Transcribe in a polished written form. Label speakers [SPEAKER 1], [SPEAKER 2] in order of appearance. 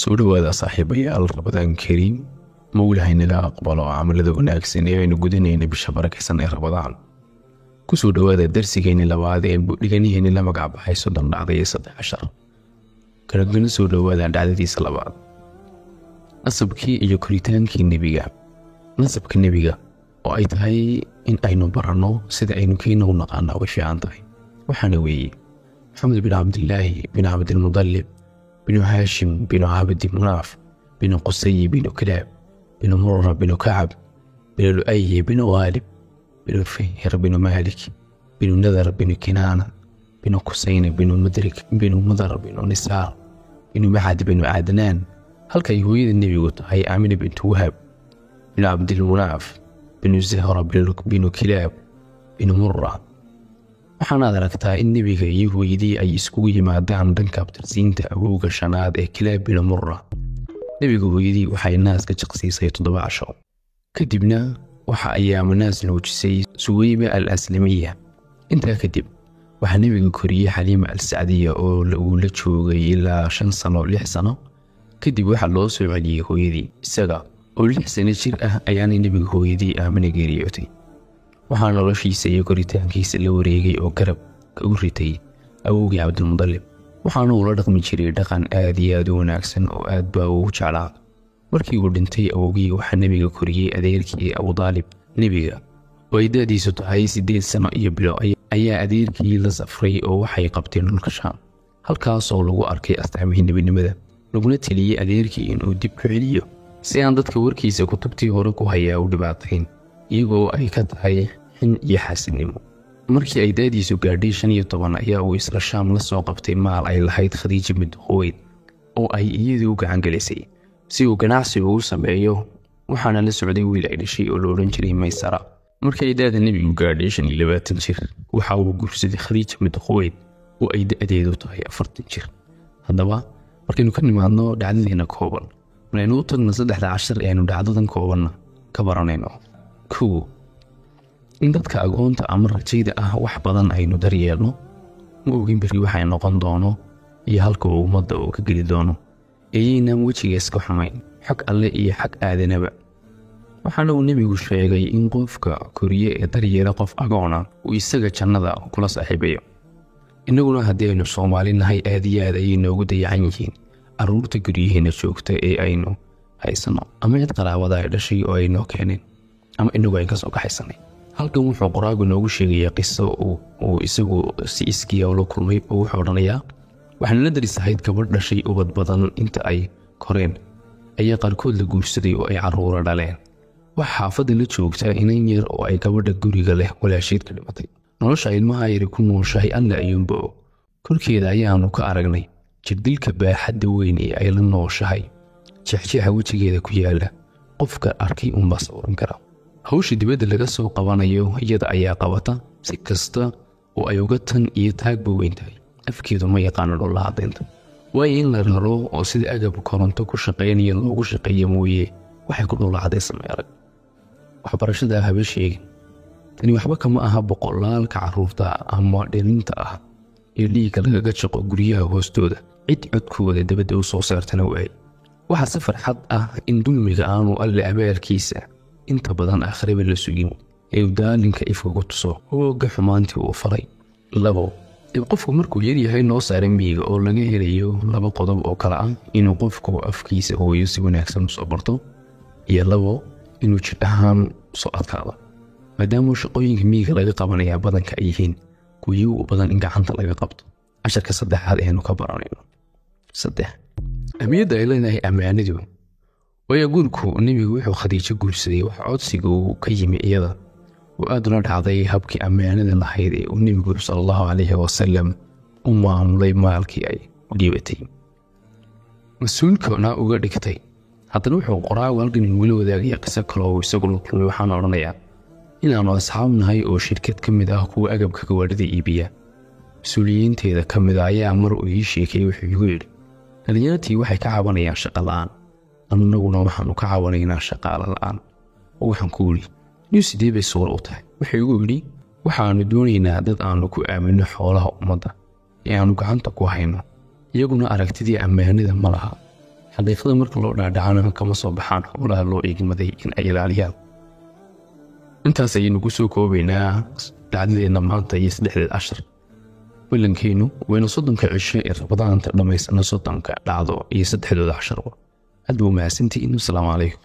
[SPEAKER 1] Soo dhawaada saaxiibayaal, Ramadaan Kariim. Mawlahay naga aqbalo camalada wanaagsan ee aynu gudanayna bisha barakaysan ee Ramadaan. Ku soo dhawaada darsigeeni labaad ee dhiganihiini la magac baxay 30 dhacday iyo 3 cashar. Kalagana soo dhawaada dhacdadiisa labaad. Nasabkii iyo koritaankii nebiga. Nasabka nebiga oo ay tahay in aynu baranno sida aynu keena u naqaana way fiican tahay. Waxaana weeye Maxamed bin Cabdillaahi bin Cabdilmudallib bin Haashim bin Cabdi Munaaf bin Qusay bin Kilaab bin Murra bin Kacab bin Lu'ay bin Ghalib bin Fihr bin Malik bin Nadar bin Kinaana bin Qusayn bin Mudrik bin Mudar bin Nisaar bin Macad bin Cadnaan. Halka ay hooyada nebigu tahay Aamina bint Wahab bin Cabdilmunaaf bin Zahra bin Kilaab bin Murra. Waxaanaad aragtaa in nebiga iyo hooyadii ay iskugu yimaadaan dhanka abtirsiinta awowga shanaad ee Kilaab bin Murra. Nebiga hooyadii waxay naaska jaqsiisay 7 casho. Kadibna waxa ayaama naas nuujisay Suweyba al-Aslamiya. Intaa kadib waxaa nebiga koriyey Xaliima al-Sacdiya oo uu la joogay ilaa 5 sano 6 sano. Kadib waxaa loo soo celiyey hooyadii. Isaga oo 6 sano jir ah ayaanay nebiga hooyadii Aamina geeriyootay. Waxaa noloshiisa iyo koritaankiisa la wareegay oo garab ka u ritay awowgii Cabdilmudallib. Waxaana uu la dhaqmi jiray dhaqan aad iyo aad u wanaagsan oo aad baa ugu jeclaa. Markii uu dhintay awowgii waxaa nebiga koriyey adeerkii Abudaalib. Nebiga oo ay da'diisu tahay 8 sano iyo bilo ayaa adeerkii la safray oo waxay qabteen dhulka Shaam, halkaasoo lagu arkay astaamihii nebinimada, laguna teliyey adeerkii inuu dib ku celiyo si aan dadka warkiisa kutubtii hore ku hayaa u dhibaatayn, iyagoo ay ka tahay xin iyo xaasidnimo. Markii ay da'diisu gaadhay 15 ayaa uu isla Shaam la soo qabtay maal ay lahayd Khadiija bint Khuwaylid oo ay iyadii u gacan gelisay si uu ganacsi ugu sameeyo. Waxaana la socday wiil ay dhashay oo la odhan jiray Maysara. Markii ay da'da nebigu gaadhay 25 jir, waxa uu guursaday Khadiija bint Khuwaylid oo ay da'deedu tahay 40 jir. Haddaba markaynu ka nimaadno dhacdadeena kooban, maraynu u tagno 3 cashar ee aynu dhacdadan koobanna ka baranayno. 1, in dadka agoonta ama rajayda ah wax badan aynu daryeelno. Ma ogin berri waxay noqon doono iyo halka uu ummadda uu ka geli doono. Eeyaynaan wejiga iska xumayn xag alle iyo xag aadanaba. Waxaana uu nebigu sheegay in qofka koriye ee daryeela qof agoona uu isaga jannada kula saaxiibayo. Innaguna haddii aynu Soomaali nahay aad iyo aad ayay noogu dayacan yihiin carruurta guryaheena joogta ee aynu haysano, ama cid qaraabada ay dhashay oo ay noo keeneen, ama inagu ay ka soo kaxaysanay. Halkan wuxuu qoraagu noogu sheegayaa qiso uu isagu si iskiya ula kulmay oo wuxuu odhanayaa: waxaana la darisahayd gabadh dhashay ubad badan. Inta ay koreen ayaa qaarkood la guursaday oo ay carruura dhaleen. Waxa xaafadda la joogtaa inan yar oo ay gabadha guriga leh walaasheed ka dhimatay. Nolosha ilmaha yari ku nooshahay alla ayuunba og. Korkeeda ayaanu ka aragnay jirdilka baaxadda weyn ee ay la nooshahay. Jeexjeexa wejigeeda ku yaala qofka arkay unbaa sawiran kara. Hawsha dibadda laga soo qabanayo iyada ayaa qabata, si kasta oo ay uga tan iyo taagba weyn tahay. Afkeedu ma yaqaano dholla caddaynta, waayo in la raro oo sida agab koronto ku shaqaynaya loogu shaqeeya mooye waxay ku dholla caddaysa may arag. Waxbarashada haba sheegin, tani waxba kama aha boqolaalka carruurta ama dhilinta ah ee dhiigga lagaga jaqo guryaha hoostooda, cid codkooda dabadda u soo saartana waay. Waxaa si farxad ah in dulmiga aanu alle abaalkiisa inta badan aakhiraba la sugin ee uu daalinka ifka ku tuso hooga xumaantii uu falay. 2, qofku markuu yaryahay noo saaray miyiga oo laga helayo 2 qodob oo kale ah: inuu qofku afkiisa hooyo si wanaagsan usoo barto, iyo 2, inuu jir ahaan soo adkaado, maadaama shaqooyinka miyiga laga qabanayaa badanka ay yihiin kuwii u badan in gacanta laga qabto. Casharka saddexaad aynu ka baranayno. 3, ahmiyadda ay leedahay ammaanadu. Waayo guurku nebigu wuxuu Khadiijo guursaday waxa codsiga uu ka yimi iyada oo aad ula dhacday habkii ammaanada lahayd ee uu nebigu sala allahu calayhi wasalam u maamulay maalkii ay u dhiibatay, mas-uulkana uga dhigtay. Haddana wuxuu qoraagu halkan inugula wadaagaya qiso kale oo isagu la kulmay. Waxaana odhanayaa inaannu asxaab nahay oo shirkad ka mid ah kuwa agabka gawaadhida iibiya mas-uuliyiinteeda ka mid a ayaa mar uu ii sheekayey wuxuu igu yidhi: dhalinyartii waxay ka cabanayaan shaqo la'aan, annaguna waxaanu ka cabanaynaa shaqaale la'aan. Oo waxaan ku idhi: niw sidee bay suura u tahay? Wuxuu igu yidhi: waxaannu doonaynaa dad aanu ku aaminno xoolaha ummadda ee aanu gacanta ku hayno, iyaguna aragtidii ammaanada ma laha. Xaqiiqada marka loo dhaadhacana kama soo baxaan howlaha loo igmaday in ay ilaaliyaan. Intaas ayaynu ku soo koobaynaa dhacdadeenna maanta iyo saddexdeed cashar. Ballankeenu waynu 30ka cisho ee Ramadaanta dhammaysana 30ka dhacdo iyo saddexdooda casharba. Aad buu mahadsantihiin. Asalaamu calaykum.